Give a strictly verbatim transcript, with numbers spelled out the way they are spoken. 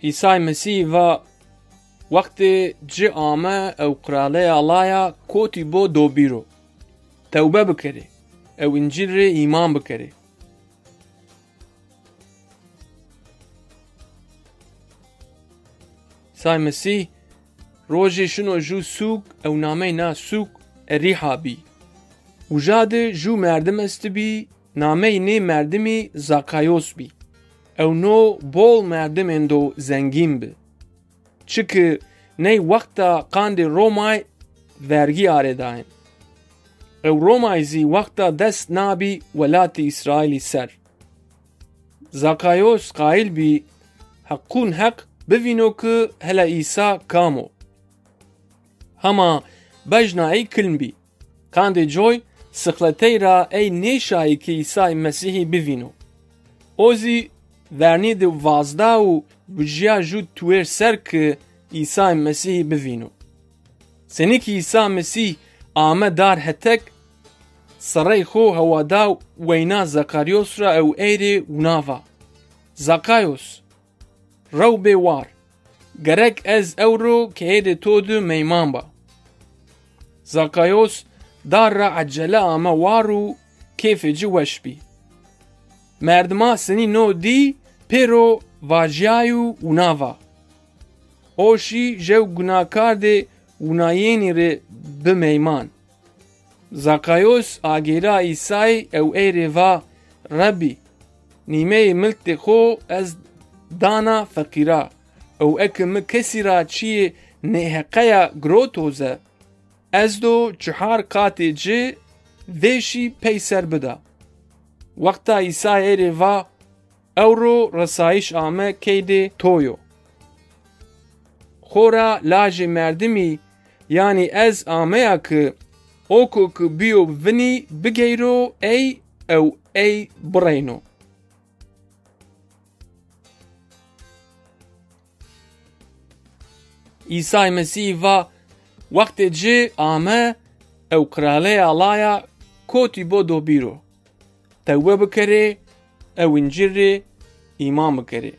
Îsay Mesîhî va, wextê ci ame ew Qiraleya Ellaya kotî bo do bîro. Tewbe bikerê ew Încîl rê îman bikerê. Îsay Mesîh rojê şino jû sûk ew namey na sûk Erîha bî. Uja de jû merdim estibî, namey nê merdimî Zakayos bî. Ew no bol merdimên do zengîn bi. Çiki ney wexta qandê Romay vergî arêdayên. Ew Romay zî wexta dest nabî welatê Îsraîlî ser. Zakayos qayîl bî heqûn heq bivîno ki hela Îsa kam o. Hema bejna ey kilm bî. Qandê coy sixletey ra ey nêşayî ki Îsay Mesîhî bivîno. O zî vernî di vazda û vijîya jû tuwêr ser ki Îsay Mesîhî bivîno. Senî ki Îsa Mesîh ame dar hetek, serey xo hewa da weyna Zakaryos ra ew ey rê wina va, Zakayos, rew bê war. Gerek ez ewro keyedê to di meyman ba. Zakayos dar ra ecele ame war û kêfê ci weş bî. Merdima senî no dî pêro vajîyay û wina va, o şî jew gunakardê winayênî rê bi meyman. Zakayos agêra Îsay ew ey rê va, Rebî, nîmeyê miltê xo ez dana feqîra, ew eke mi kesî ra çîyê nêheqeya giroto ze, ez do çihar qatê ci vêşî peyser bida. Wexta Îsay ey rê va, ewro resayîş ame keydê to yo. Xora lajê merdimî, yanî ez ameya ki o ko ki bîyo vinî bigeyro ey ew ey bireyno. Îsay Mesîhî va, wextê ci ame ew Qiraleya Ellaya kotî bo do bîro. Tewbe bikerê ew Încîl rê îman bikerê.